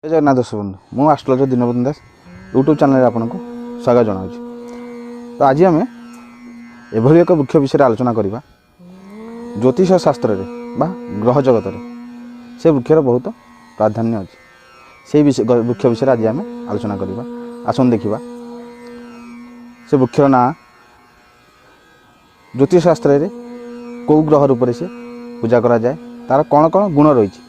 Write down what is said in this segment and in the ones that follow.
ଜୟ ଜଗନ୍ନାଥ ଦର୍ଶକ ବନ୍ଧୁ, ମୁଁ ଆଷ୍ଟ୍ରୋଲୋଜର ଦୀନବନ୍ଧୁ ଦାସ ୟୁଟ୍ୟୁବ୍ ଚ୍ୟାନେଲରେ ଆପଣଙ୍କୁ ସ୍ୱାଗତ ଜଣାଉଛି। ତ ଆଜି ଆମେ ଏଭଳି ଏକ ବୃକ୍ଷ ବିଷୟରେ ଆଲୋଚନା କରିବା, ଜ୍ୟୋତିଷ ଶାସ୍ତ୍ରରେ ବା ଗ୍ରହ ଜଗତରେ ସେ ବୃକ୍ଷର ବହୁତ ପ୍ରାଧାନ୍ୟ ଅଛି। ସେଇ ବିଷୟ ବୃକ୍ଷ ବିଷୟରେ ଆଜି ଆମେ ଆଲୋଚନା କରିବା। ଆସନ୍ତୁ ଦେଖିବା ସେ ବୃକ୍ଷର ନାଁ, ଜ୍ୟୋତିଷ ଶାସ୍ତ୍ରରେ କେଉଁ ଗ୍ରହ ରୂପରେ ସେ ପୂଜା କରାଯାଏ, ତା'ର କ'ଣ କ'ଣ ଗୁଣ ରହିଛି,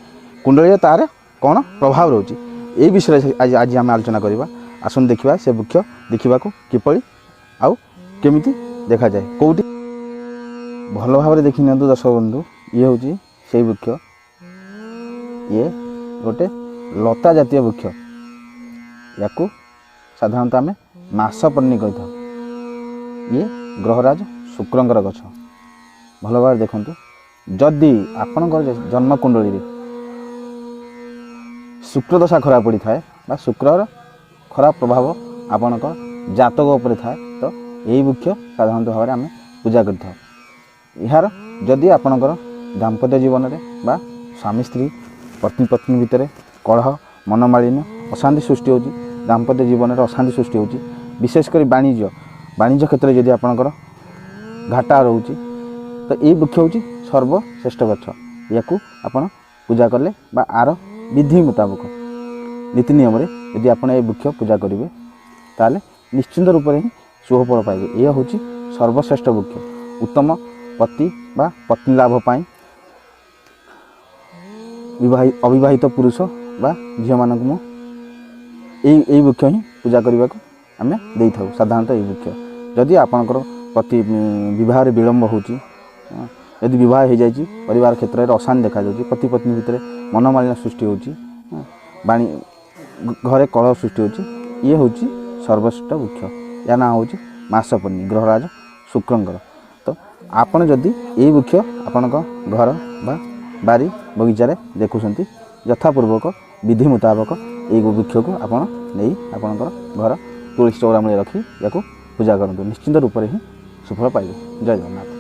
କୁଣ୍ଡଳୀରେ ତା'ର କ'ଣ ପ୍ରଭାବ ରହୁଛି, ଏଇ ବିଷୟରେ ଆଜି ଆମେ ଆଲୋଚନା କରିବା। ଆସନ୍ତୁ ଦେଖିବା ସେ ବୃକ୍ଷ ଦେଖିବାକୁ କିପରି ଆଉ କେମିତି ଦେଖାଯାଏ, କେଉଁଠି। ଭଲ ଭାବରେ ଦେଖି ନିଅନ୍ତୁ ଦର୍ଶକ ବନ୍ଧୁ, ଇଏ ହେଉଛି ସେଇ ବୃକ୍ଷ। ଇଏ ଗୋଟେ ଲତା ଜାତୀୟ ବୃକ୍ଷ। ୟାକୁ ସାଧାରଣତଃ ଆମେ ମାସପର୍ଣ୍ଣି କହିଥାଉ। ଇଏ ଗ୍ରହରାଜ ଶୁକ୍ରଙ୍କର ଗଛ। ଭଲ ଭାବରେ ଦେଖନ୍ତୁ, ଯଦି ଆପଣଙ୍କର ଜନ୍ମକୁଣ୍ଡଳୀରେ ଶୁକ୍ରଦଶା ଖରାପ ପଡ଼ିଥାଏ ବା ଶୁକ୍ରର ଖରାପ ପ୍ରଭାବ ଆପଣଙ୍କ ଜାତକ ଉପରେ ଥାଏ, ତ ଏହି ବୃକ୍ଷ ସାଧାରଣତଃ ଭାବରେ ଆମେ ପୂଜା କରିଥାଉ। ଏହାର ଯଦି ଆପଣଙ୍କର ଦାମ୍ପତ୍ୟ ଜୀବନରେ ବା ସ୍ୱାମୀ ସ୍ତ୍ରୀ, ପତ୍ନୀ ପତ୍ନୀ ଭିତରେ କଳହ, ମନମାଳିନ୍ୟ, ଅଶାନ୍ତି ସୃଷ୍ଟି ହେଉଛି, ଦାମ୍ପତ୍ୟ ଜୀବନରେ ଅଶାନ୍ତି ସୃଷ୍ଟି ହେଉଛି, ବିଶେଷ କରି ବାଣିଜ୍ୟ କ୍ଷେତ୍ରରେ ଯଦି ଆପଣଙ୍କର ଘାଟା ରହୁଛି, ତ ଏଇ ବୃକ୍ଷ ହେଉଛି ସର୍ବଶ୍ରେଷ୍ଠ ଗଛ। ୟାକୁ ଆପଣ ପୂଜା କଲେ ବା ଆର ବିଧି ମୁତାବକ ନୀତି ନିୟମରେ ଯଦି ଆପଣ ଏ ବୃକ୍ଷ ପୂଜା କରିବେ, ତାହେଲେ ନିଶ୍ଚିନ୍ତ ରୂପରେ ହିଁ ଶୁଭ ଫଳ ପାଇବେ। ଏହା ହେଉଛି ସର୍ବଶ୍ରେଷ୍ଠ ବୃକ୍ଷ ଉତ୍ତମ ପତି ବା ପତ୍ନୀ ଲାଭ ପାଇଁ। ଅବିବାହିତ ପୁରୁଷ ବା ଝିଅମାନଙ୍କୁ ମୁଁ ଏଇ ବୃକ୍ଷ ହିଁ ପୂଜା କରିବାକୁ ଆମେ ଦେଇଥାଉ ସାଧାରଣତଃ। ଏଇ ବୃକ୍ଷ ଯଦି ଆପଣଙ୍କର ପ୍ରତି ବିବାହରେ ବିଳମ୍ବ ହେଉଛି, ଯଦି ବିବାହ ହେଇଯାଇଛି, ପରିବାର କ୍ଷେତ୍ରରେ ଅଶାନ୍ତି ଦେଖାଯାଉଛି, ପତି ପତ୍ନୀ ଭିତରେ ମନମାଳିନ୍ୟ ସୃଷ୍ଟି ହେଉଛି, ବାଣୀ ଘରେ କଳହ ସୃଷ୍ଟି ହେଉଛି, ଇଏ ହେଉଛି ସର୍ବଶ୍ରେଷ୍ଠ ବୃକ୍ଷ। ୟା ନାଁ ହେଉଛି ମାସପର୍ଣ୍ଣି, ଗ୍ରହରାଜ ଶୁକ୍ରଙ୍କର। ତ ଆପଣ ଯଦି ଏଇ ବୃକ୍ଷ ଆପଣଙ୍କ ଘର ବା ବାରି ବଗିଚାରେ ଦେଖୁଛନ୍ତି, ଯଥାପୂର୍ବକ ବିଧି ମୁତାବକ ଏଇ ବୃକ୍ଷକୁ ଆପଣ ନେଇ ଆପଣଙ୍କର ଘର ତୁଳସୀ ଚଉରା ମୂଳେ ରଖି ୟାକୁ ପୂଜା କରନ୍ତୁ। ନିଶ୍ଚିନ୍ତ ରୂପରେ ହିଁ ସୁଫଳ ପାଇବେ। ଜୟ ଜଗନ୍ନାଥ।